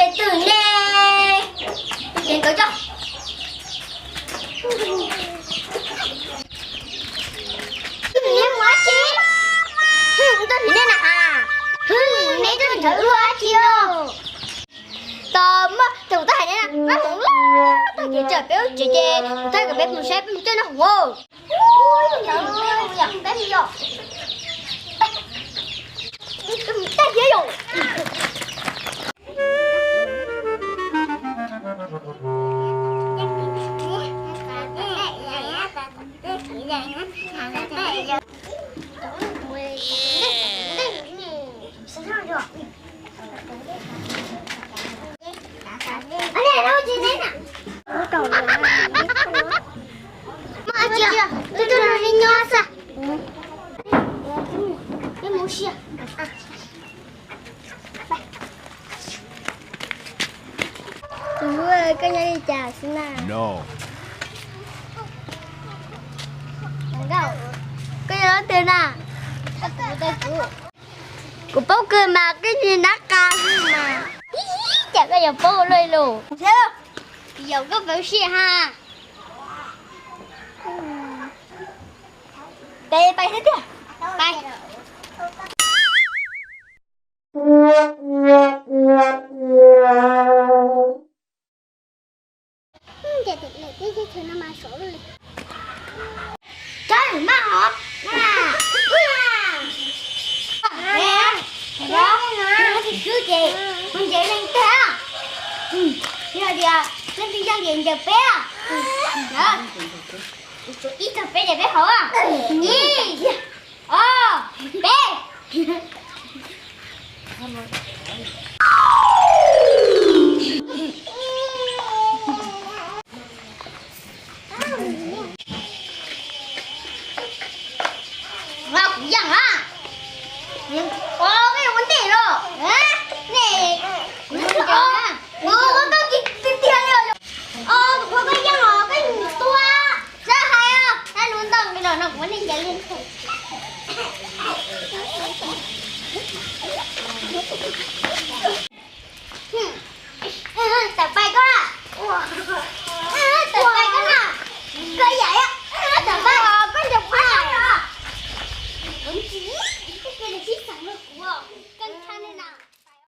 Twg ne? Tus cev nkawd coj. Neb mus ua dab tsi? Tuaj nrhiav nej na has. Neb tuaj nrhiav wb ua dab tsi no? Tos muaj tus tau hais neb na, mab hmoov loj tag kev tsawm peb lub tsev ces tus tau kom peb mus saib peb mus coj noj hmoov. Tus hlub, koj nyob li cas xwb na? Koj yog leej twg na? Kuv paub kawg mas, koj nyob nab qa xwb mas. Ib, cas koj yuav paub luaj li lus. Yaum koj paub siab ha. Peb pais xwb tiag. Pais. Cov lwm maj hov na. Ua tsis swb ces mus ncaws leej twg. Yog tias leej twg yog ces ncaws peb. Ib txog peb ces peb haus. Ib, ob, peb.